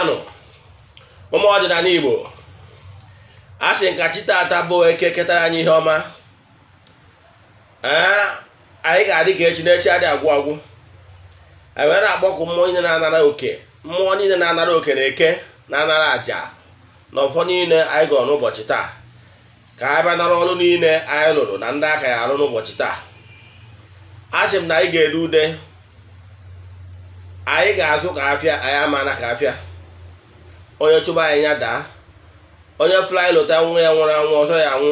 Mma mmanụ ụmụ ọdịnala Igbo. A sị nka chi tata bụ Eke ketara anyị ihe ọma. Ee, anyị ga-adị ka echi na echi adị agwụ agwụ. Anyị were na-akpọkụ mmụọ niile na-anara oke, mmụọ niile na-anara oke na eke na-anara àjà na ọfọ niile anyị gọrọ n'ụbọchị taa, ka anyị bịa nara ọrụ niile anyị lụrụ na ndị aka ya arụ n'ụbọchị taa. A sị m na anyị ga-ede ude, anyị ga-azụ ka afịa, anyị amana ka afịa. Onye chụba anyị ya daa, onye fly lụta nwa ya nwụrụ anwụ ọzọ ya anwụ,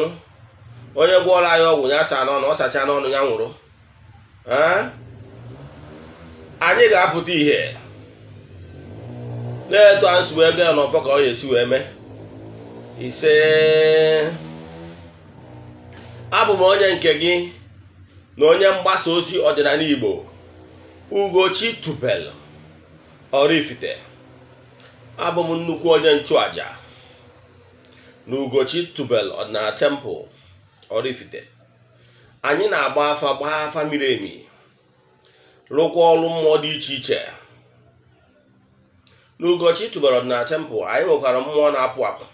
onye gwọọla anyị ọgwụ ya saa n'ọnụ, ọ sacha n'ọnụ ya nwụrụ. Anyị ga-apụta ihe na-etu anyị wee gaa n'ọfọ ka ọ ga-esi wee mee. Ise, abụ m onye nke gị na onye mgbasa ozi ọdịnala Igbo, Ugochi Tubelu Oraifite. Abụ m nnukwu onye nchụaja na Ugochi Tubelu Ọdịnala Temple Oraifite. Anyị na-agba afa, gbaa afa miri emi, rụkwa ọrụ mmụọ dị iche iche. Na Ugochi Tubelu Ọdịnala Temple, anyị nwekwara mmụọ na-apụ apụ,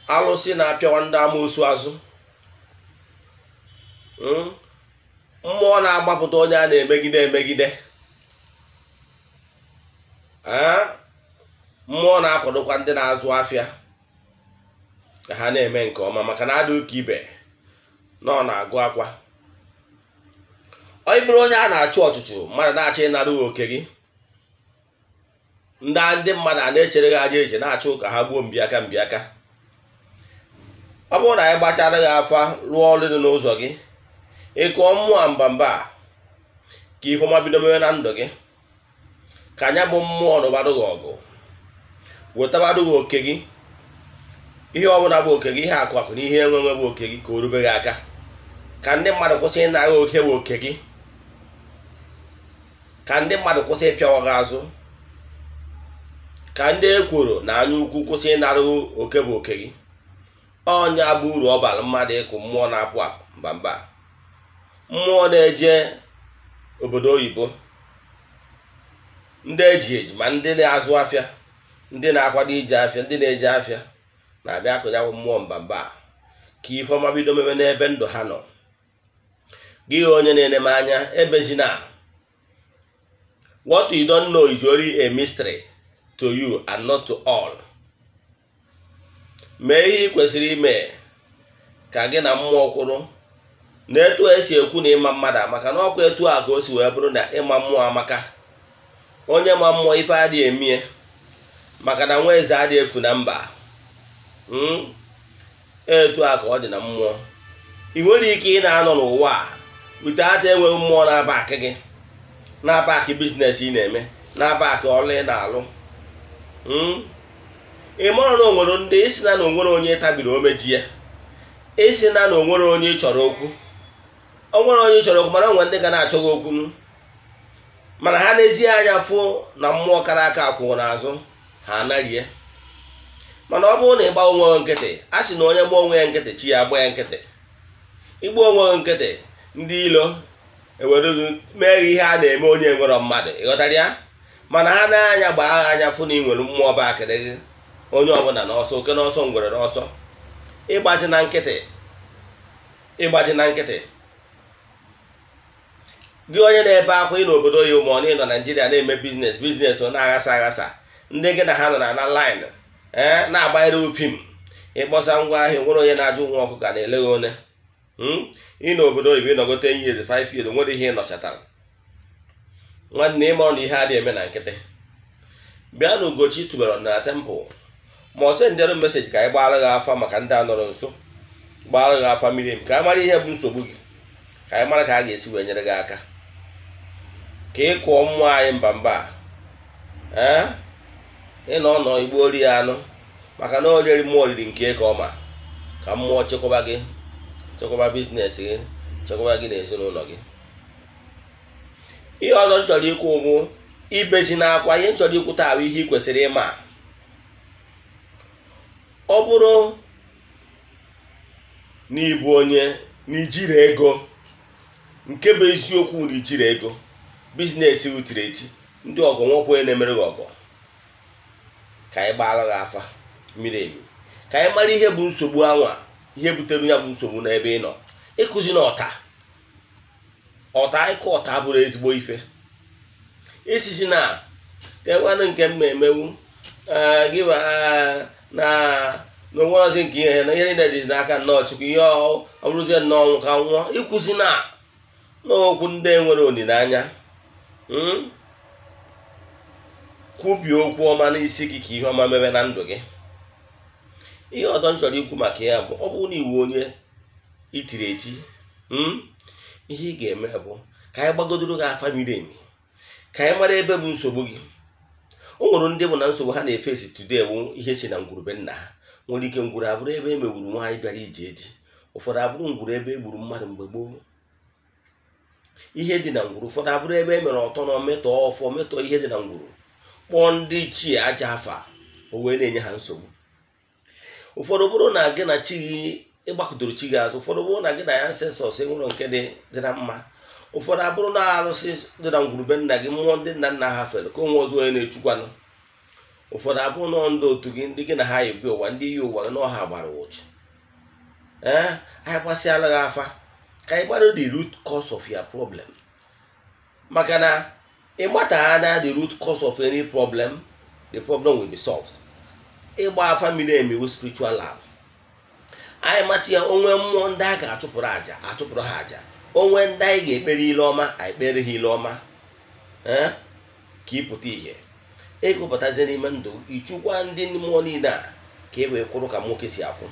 alụsị na-apịawa ndị amoosu azụ, mmụọ na-agbapụta onye a na-emegide emegide, mmụọ na-akwadokwa ndị na-azụ afịa ka ha na-eme nke ọma, maka na adị ụka ibe na ọ na-agụ akwa. Ọ bụrụ onye a na-achụ ọchụchụ, mmadụ na-achọ ịnara oke gị, ndị mmadụ a na-echere gị aja eche na-achụ ka ha gbuo mbiaka mbiaka. Ọ bụrụ na anyị gbachara gị afa, rụọ ọrụ dị n'ụzọ gị, ịkụọ mmụọ mbamba ka ife ọma bido mewe na ndụ gị, ka anya bụ mmụọ nụbadụ gị ọgụ, wetabadụ gị oke gị, ihe ọbụla bụ oke gị, ihe akụ akụ na ihe enwe enwe bụ oke gị, ka o rube gị aka, ka ndị mmadụ kwụsị ịnara oke bụ oke gị, ka ndị mmadụ kwụsị ịpịawa gị azụ, ka ndị ekworo na anya ukwu kwụsị ịnara oke bụ oke gị. Ọnya bụ uru ọ bara mmadụ ịkụ mmụọ na-apụ apụ mbamba, mmụọ na-eje obodo oyibo, ndị eji eji ma ndị na-azụ afịa, ndị na-akwado ije afịa, ndị na-eje afịa na-abịa akụ ya bụ mmụọ mbamba ka ife ọma bido mebe n'ebe ndụ ha nọ. Gị onye na-ene m anya, ebezina. What you don't know is only a mystery to you and not to all. Mee ihe ị kwesịrị ime ka gị na mmụọ kwụrụ. Na etu esi ekwu na ịma mmadụ amaka, na ọkwa etu a ka o si wee bụrụ na ịma mmụọ amaka. Onye ma mmụọ ife adịghị emie, maka na nwa eze adịghị efu na mba. Etu a ka ọ dị na mmụọ. Ị nwere ike ị na-anọ n'ụwa a wite ata enweghị mmụọ na-aba akị gị, na-aba akị business ị na-eme, na-aba akị ọrụ ị na-alụ. Ị mara na onwere ndị isi na onwere onye tabiri omeji ya, isi na na onwere onye ị chọrọ okwu, onwere onye ị chọrọ okwu, mana onwe ndị ga na-achọ gị okwu, mana ha n'ezie anya fụ na mmụọ kara aka akwụrụ n'azụ ha anaghị. Mana ọ bụrụ na ịgba onwe gị nkịtị, a sị na onye gba onwe ya nkịtị, chi ya agba ya nkịtị. Igbu onwe gị nkịtị, ndị ilo ewere gị mee ihe a na-eme onye nwere mmadụ, ịghọtara ya? Mana ha na-anya gbaa agha anya fụ na ị nwere mmụọ bụ akịrị gị, onye ọbụla n'ọsọ, oke n'ọsọ, ngwere n'ọsọ. Ịgbaji na nkịtị, ịgbaji na nkịtị. Gị onye na-ebe akwa ị n'obodo oyibo ma ọ na ịnọ Naijiria na-eme business, business ọ na-aghasa aghasa, ndị gị na ha nọ na line na-agbanyere fim, ịkpọsa ngwa ahịa, nwere onye na-ajụ nwa ọkụkọ na-ele gị one. Ị n'obodo oyibo ịnọgo 10 years, 5 years, nwere ihe ị nọchatara. Nwanne, ịma na ihe adịghị eme na nkịtị. Bịa na Ugochi Tubelu Ọdịnala Temple, ma ọ sendịrị message ka anyị gbaara gị afa maka ndị a nọrọ nso, gbaara gị afa miri emi ka anyị mara ihe bụ nsogbu gị, ka anyị mara ka a ga-esi wee nyere gị aka ka ị kụọ mmụọ anyị mbamba. Ịnọ nọ igbu ori ya anụ, maka na onye ri mmụọ riri nke ka ọma, ka mmụọ chekwaba gị, chekwaba business gị, chekwaba gị na ezinụlọ gị. Ihe ọzọ m chọrọ ikwu bụ ibezi n'akwa. Ihe m chọrọ ikwu taa bụ ihe ị kwesịrị ịma. Ọ bụrụ na ịbụ onye na ijiri ego, nke bụ eziokwu na ijiri ego, Business wutiri eti, ndị ọgọ nwekwa onye na-emere gị ọgọ. Ka anyị gbaara gị afa miri emi, ka anyị mara ihe bụ nsogbu anwa, ihe butere ya bụ nsogbu n'ebe ị nọ. Ịkụzi na ọta ọta, ịkụ ọta bụrụ ezigbo ife. Isisi na enwanụ nke m emewu gị na n'onwe ọzọ nke ihe na ihe niile dịzi n'aka nnọọ Chukwu, ihe ọ bụrụzie nnọọ ọnwụ ka nwụọ. Ịkwụzi na n'okwu ndị enwere olileanya, kwubie okwu ọma n'isi gị ka ihe ọma mebe na ndụ gị. Ihe ọzọ m chọrọ ikwu maka ya bụ, ọ bụrụ na iwu onye itiri eti, ihe ị ga-eme bụ ka anyị gbagodoro gị afa miri emi, ka anyị mara ebe bụ nsogbu gị. O nwere ndị bụ na nsogbu ha na-efesi today bụ ihe si na ngwurube nna ha. Nwere ike ngwuru abụrụ ebe e megburu nwaanyị bịara ije eji, ụfọdụ abụrụ ngwuru ebe e gburu mmadụ mgbe gboo, ihe dị na ngwuru, ụfọdụ abụrụ ebe e mere ọtọ na metọọ ọfọ, metọọ ihe dị na ngwuru, kpọọ ndị ichie aja afa, o wee na-enye ha nsogbu. Ụfọdụ bụrụ na gị na chi gị ịgbakọdoro chi gị azụ, ụfọdụ bụrụ na gị na ya ancestors enwere nke dị na mma, ụfọdụ abụrụ na arụsị dị na ngwurube nna gị, mmụọ ndị nna nna ha fere ka onwe ọzọ onye na-echukwanụ. Ụfọdụ abụrụ nọ ndị otu gị, ndị gị na ha yi bi ụwa, ndị yi ụwa gị na ọha gbara ụchụ. Ee, anyị gbasịala gị afa ka anyị gbara the root cause of your problem, maka na ịgbata anya the root cause of any problem, the problem will be solved. Ịgba afa miri emi bụ spiritual lab. Anyị mata ya, onwe mmụọ ndị a ga-achụpụrụ àjà, achụpụrụ ha àjà, onwe ndị anyị ga-ekpere ile ọma, anyị kpere ha ile ọma. Ee, ka ịpụta ihe ego batazie n'ime ndụ, ịchụkwa ndị mmụọ niile a ka e wee kwụrụ ka nwoke si akwụ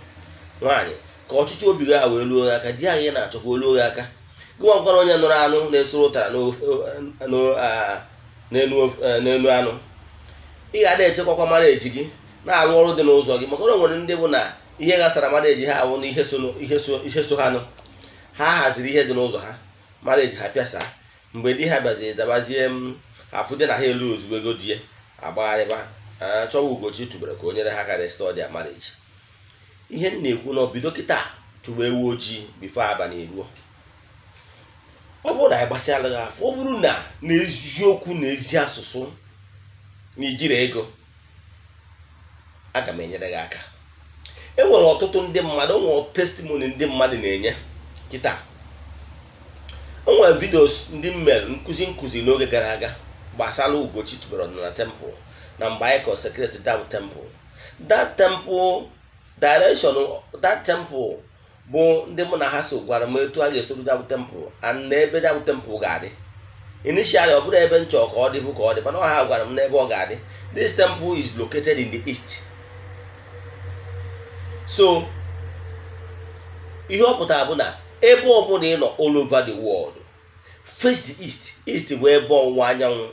nwaanyị, ka ọchịchị obi gị a wee luo gị aka, di ahụ ị na-achọ ka o luo gị aka. Gị nwakwara onye nụrụ anụ na-esoro ụtara n'elu anụ, ị ga na-echekwakwa mara eji gị, na-arụ ọrụ dị n'ụzọ gị, maka na o nwere ndị bụ na ihe ghasara mara eji ha awụ na ihe so ha nụ, ha haziri ihe dị n'ụzọ ha, mara eji ha pịasa. Mgbe di ha bịaziri dabazie m afụde na ha elu ozugbo ego di ya agbagharịba, chọwa Ugochi tubere ka o nyere ha aka restore their marriage. Ihe m na-ekwu na bido kịta chụwa ewu ojii before abalị eruo. Ọ bụrụ na anyị gbasịala gị afọ, ọ bụrụ na n'eziokwu na ezi asụsụ na ijiri ego, aga m enyere gị aka. E nwere ọtụtụ ndị mmadụ, o nwere testimony ndị mmadụ na-enye kịta. O nwere videos ndị mmere nkụzi n'oge gara aga gbasara Ugochi tubelu ọdịnala temple na mgbe anyị consecrate that temple. That temple direction, that temple bụ ndị mụ na ha so gwara m etu a ga-esoro that temple and na ebe that temple ga-adị. Initially ọ bụrụ ebe m chọrọ ka ọ dị bụ ka ọ dị, mana ọ ha gwara m n'ebe ọ ga-adị. This temple is located in the east. So ihe ọ pụtara bụ na ebe ọbụla ị nọ all over the world, face the east. East bụ ebe ọwụwa anyanwụ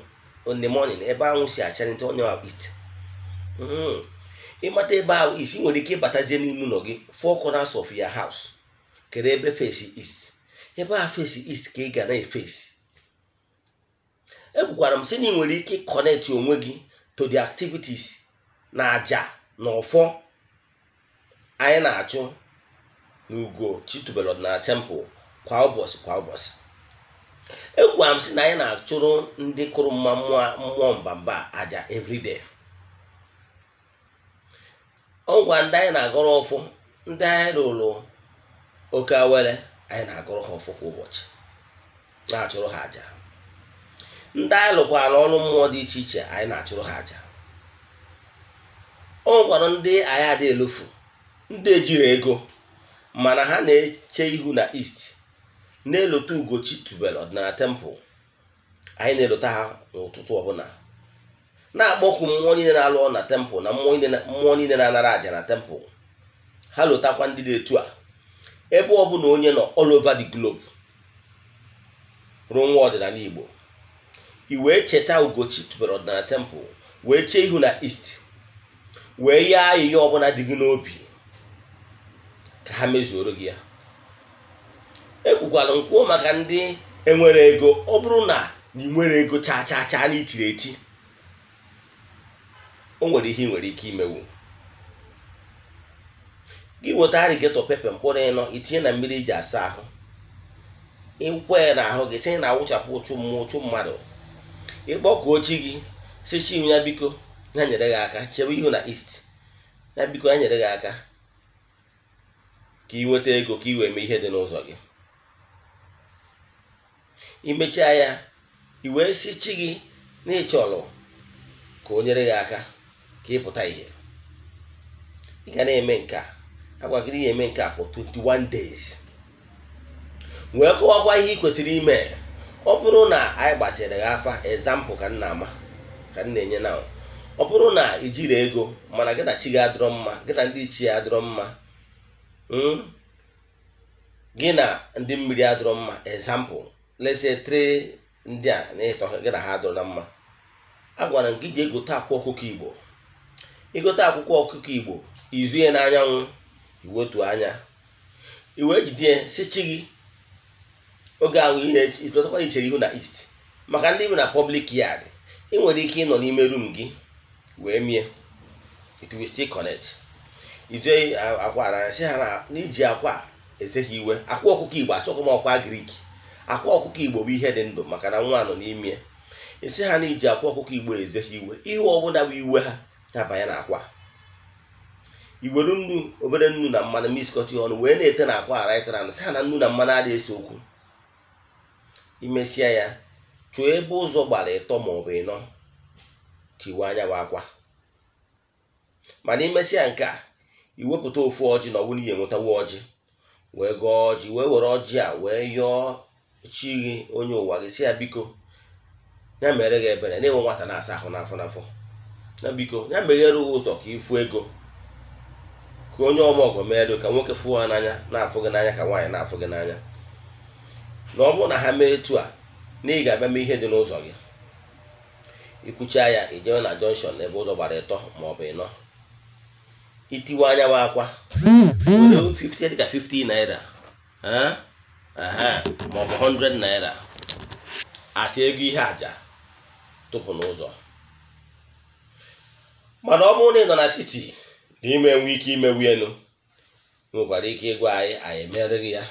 in the morning, ebe anwụ si acharịta onye ahụ east. Ịmata ebe ahụ east, ị nwere ike ịbatazie n'ime ụlọ gị, four corners of your house, kedu ebe face east, ebe a face east ka ị ga na-efesi. Ekwukwara m sị na ị nwere ike connect onwe gị to the activities na aja na ọfọ anyị na-achụ n'Ugochi tubelu ọdịnala temple kwa ụbọchị kwa ụbọchị. Ekwukwara m sị na anyị na-achụrụ ndị kụrụ mma mmụọ mbamba aja everyday. Ọ ngwa ndị anyị na-agọrọ ọfọ, ndị anyị rụrụ oke awere, anyị na-agọrọ ha ọfọ kwa ụbọchị, na-achụrụ ha aja. Ndị anyị lụkwara ọrụ mmụọ dị iche iche, anyị na-achụrụ ha aja. O nwekwara ndị anyị adị elofu, ndị ejiri ego mana ha na-eche ihu na east, na-elota Ugochi tubelu ọdịnala temple. Anyị na-elota ha n'ụtụtụ ọbụla, na-akpọku mmụọ niile na-alụ ọrụ na temple na mmụọ niile na-anara àjà na temple. Ha lotakwa ndị dị etu a ebe ọbụla onye nọ all over the globe ruo nwa ọdịnala Igbo, i wee cheta Ugochi tubelu ọdịnala temple, wee chee ihu na east, wee yee ayịya ọbụla dị gị n'obi ka ha mezuoro gị ya. Ekwukwara nkwuo maka ndị enwere ego. Ọ bụrụ na ị nwere ego chaa chaa chaa na itiri eti, o nwere ihe ị nwere ike imewu. Gị weta alligator pepper mkpụrụ 4, itinye na mmiri iji asa ahụ, ikwe na ahụ gị, tinye na awụchapụ ụchụ mmụọ, ụchụ mmadụ. Ịkpọkuo chi gị, si chi ya biko ya nyere gị aka, chebe ihu na east, ya biko ya nyere gị aka ka ị nweta ego ka ị wee mee ihe dị n'ụzọ gị. Imechaa ya, i wee si chi gị na ịchọrọ ka o nyere gị aka ka ị pụta ihe. Ị ga na-eme nke a, agwa gị eme nke a for 21 days. Wee kọwakwa ihe ị kwesịrị ime. Ọ bụrụ na anyị gbasịrị gị afa, example ka m na-ama ka m na-enye na ọ bụrụ na i jiri ego mana gị na chi gị adịrọ mma, gị na ndị ichie adịrọ mma, gị na ndị mmiri adịrọ mma, example let's say 3 ndị a na ịtọ gị na ha adịrọ na mma, a gwara m gị ji egote akwa ọkụkọ Igbo. Igote akwụkwọ ọkụkọ Igbo, izu ya n'anyanwụ, iwetu anya, i wee jide si chi gị oge ahụ ihe ịtọtakwa ichere ihu na east. Maka ndị bi na public yard, ị nwere ike ịnọ n'ime room gị wee mie, it will still connect. Izu akwa n'anya, si ha na n'iji akwa ezeghị iwe. Akwa ọkụkọ Igbo, asọkọ m ọkwa Greek, akwa ọkụkọ Igbo bụ ihe dị ndụ maka na nwa nọ n'ime. Isi ha na iji akwa ọkụkọ Igbo ezeghị iwe, ihe ọbụla bụ iwe ha na-abanye na akwa. Iwere nnu, obere nnu na mmanụ miskọta ọnụ wee na-ete na akwa right round, sị ha na nnu na mmanụ adịghị ese okwu. Imesịa ya, chụọ ebe ụzọ gbara 3 maọbụ 4, tiwe anya bụ akwa. Mana imesịa nke a, iwepụta ofu ọjị na ọ bụrụ na ị enwetawa ọjị, wee gọọ ọjị, wee were ọjị a wee yọọ chi gị onye ụwa gị, si ya biko ya mere gị ebere na-enwe nwata na-asa ahụ n'afọ n'afọ, ya biko ya meghere ụzọ ka ịfụ ego, ka onye ọmọgọ meere ka nwoke fụ ha n'anya na-afụ gị n'anya, ka nwaanyị na-afụ gị n'anya. Na ọ bụrụ na ha mee etu a, na ị ga-abịa mee ihe dị n'ụzọ gị. Ikwuchaa ya, ijewe na junction ebe ụzọ gbara 3 maọbụ 4, itiwe anya bụ akwa, were 50 dịka 50 naira maọbụ 100 naira asị ego ihe aja tụpụ n'ụzọ. Mana ọ bụrụ na ị nọ na siti na ime enwe ike imewu elu, nwekwara ike ịgwa anyị, anyị emerịghị ya,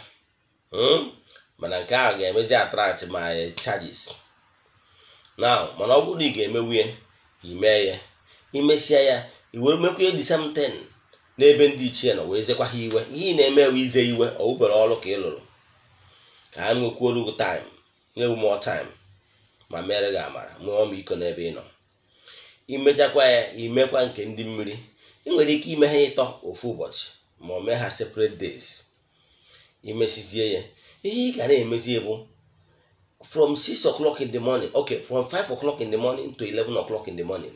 mana nke ahụ ga-emezi attract my charges now. Mana ọ bụrụ na ị ga-emewu ya, ime ya, imesịa ya, i were mekwa the same thing n'ebe ndị ichie nọ, wee zekwa ha iwe. Ihe ị na-eme ewe ize iwe, ọ wubere ọrụ ka ị lụrụ, ka ha nwekwuolu gị time, nyewu more time, ma mere gị amara, nwee ọmịiko n'ebe ị nọ. Imechakwa ya, imekwa nke ndị mmiri. Ị nwere ike ime ha 3 ofu ụbọchị, ma ọ mee ha separate days. Imesizie ya, ihe ị ga na-emezi bụ from 6 o'clock in the morning, okay, from 5 o'clock in the morning to 11 o'clock in the morning,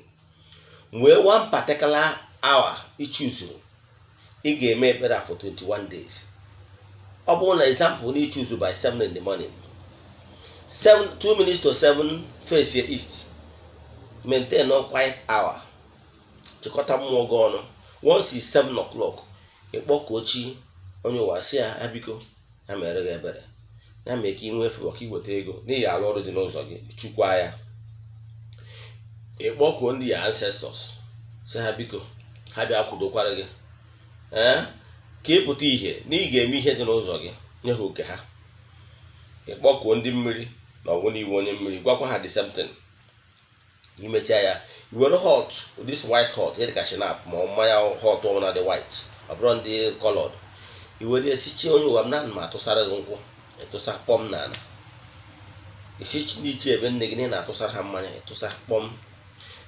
wee one particular hour ị choose, ị ga-eme ekpere for 21 days. Ọ bụrụ na example na ị choose by 7 in the morning, 7 2 minutes to 7, face east, maintain no quiet hour, chịkọta mmụọ gị ọnụ. Once it's 7 o'clock, ịkpọkuo chi onye ụwa, si ya biko ya mere gị ebere, ya mee ka ị nwee favour ka ị weta ego n'ihi alụ ọrụ dị n'ụzọ gị, chukwa ya. Ịkpọkuo ndị ya ancestors, si ha biko ha bịa kwudokwara gị ka ị pụta ihe na ị ga-eme ihe dị n'ụzọ gị, nye ha oke ha. Ịkpọkuo ndị mmiri na ọgwụ na iwe onye mmiri, gwakwa ha the same thing. Imechaa ya, were hot, this white hot dịka shinap ma ọ mmanya hot ọbụla dị white, ọ bụrụ ndị colored, i were esichi onye ụwa m na ma atụsara gị nkwụ, ịtụsa kpọm n'ala. Isi ndị ichie ebe nne gị na na-atụsara ha mmanya, ịtụsa kpọm.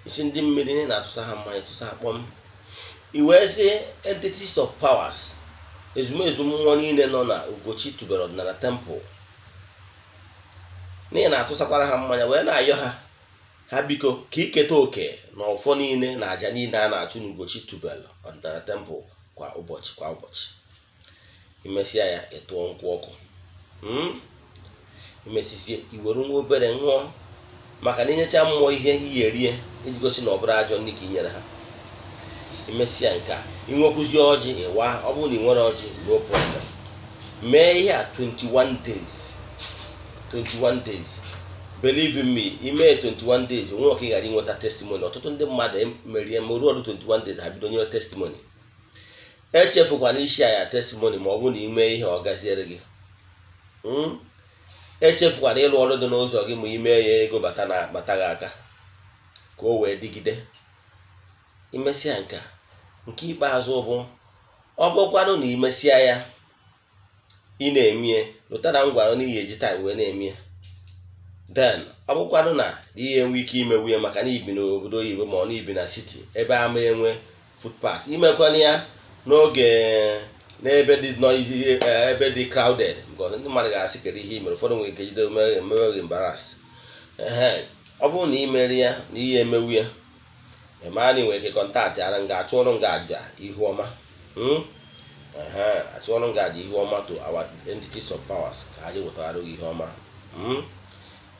Isi ndị mmiri na na-atụsa ha mmanya, ịtụsa kpọm. I wee sị entities of powers, ezumezu mmụọ niile nọ na Ugochi tubelu ọdịnala temple, n'ihi na-atụsakwara ha mmanya, wee na-ayọ ha, ha biko ka iketa oke na ọfọ niile na aja niile a na-achụ n'Ugochi tubelu ọdịnala temple kwa ụbọchị kwa ụbọchị. Imesịa ya, ịtụọ nkwụ ọkụ, imesisie, iwere nwa obere ṅụọ, maka na inyecha mmụọ ihe iyi erie iji gosi na ọ bụrụ ajọ nri ka i nyere ha. Imesịa nke a, inwekwuzi ọjị ịwa, ọ bụrụ na ị nwere ọjị, no problem. Mee ihe a 21 days, 21 days, believe in me, ime 21 days onwe ka ị ghara inweta testimony. Ọtụtụ ndị mmadụ merie ma ruo ọrụ 21 days ha bido nye testimony. Echefukwana isi ya testimony ma ọ bụrụ na ime ihe ọ gaziere gị. Echefukwana ịlụ ọrụ dị n'ụzọ gị ma ime ya ego bata na bata gị aka ka o wee dịgide. Imesịa nke a, nke ikpeazụ bụ ọ bụkwanụ na imesịa ya ị na-emie lụta na m gwara na iyi eji time wee na-emie. Then ọ bụkwanụ na ihe enwe ike imewu ya maka na ibi n'obodo oyibo ma ọ na ibi na city ebe ama enwe footpath, imekwana ya n'oge n'ebe dị noisy, ebe dị crowded, because ndị mmadụ ga-asị kedu ihe i mere. Ụfọdụ nwere ike jide mewe gị embarrass. Ehe, ọ bụrụ na ị mere ya na ihe emewu ya ịma na ị nwere ike contact ara nga achụọrụ nga aja ihu ọma. Ehe, achụọrụ nga aja ihu ọma to our entities of powers ka ha ji wetara gị ihe ọma.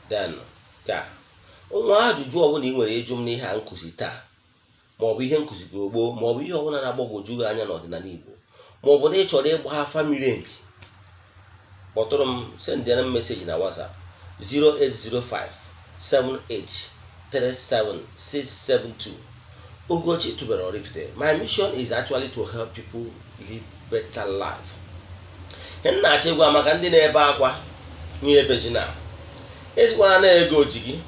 Then ka nwa ajụjụ ọbụla ị nwere ịjụ m n'ihe a nkụzi taa, maọbụ ihe nkụzigoro gboo, maọbụ ihe ọbụla na-agbagwoju gị anya n'ọdịnala Igbo, maọbụ na ị chọrọ ịgba afa miri emi, kpọtụrụ m, sendịara m message na WhatsApp 0805 7837672. Ugochi Tubelu Oraifite. My mission is actually to help people live better life. Ihe m na-achọ ịgwa maka ndị na-ebe akwa nye ebezina ezikwana na ego ji gị.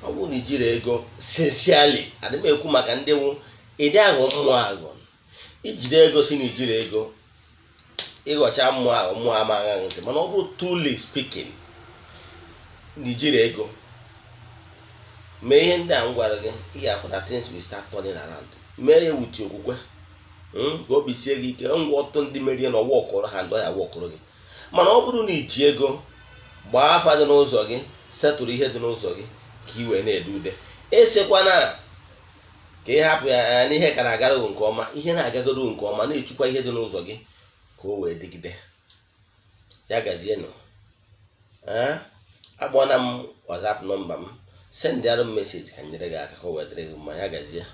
Ọ bụrụ na ijiri ego sincerely, adị m ekwu maka ndị wụ ịdị aghọ mmụọ aghọ ijide ego si na ijiri ego ịghọcha mmụọ aghọ mmụọ ama aghaghị ntị. Mana ọ bụ truly speaking na ijiri ego mee ihe ndị a m gwara gị, ị ga-afụ na things will start turning around. Mee ya wuti okwukwe, ka obi sie gị ike. Ngwa, ọtụtụ ndị merie na ọwa ọkọrọ ha ndụ ya wọkọrọ gị. Mana ọ bụrụ na iji ego gbaa afa dị n'ụzọ gị, setụrụ ihe dị n'ụzọ gị ka ị wee na-ede ude, ịsịkwana ka ị hapụ ya n'ihe ka na-agara gị nke ọma, ihe na-agagoro nke ọma, na-echukwa ihe dị n'ụzọ gị ka o wee dịgide. Ya gazienụ. Ee, akpọna m WhatsApp nọmba m, sendịara m message ka m nyere gị aka ka o wee dịrị gị mma. Ya gazie.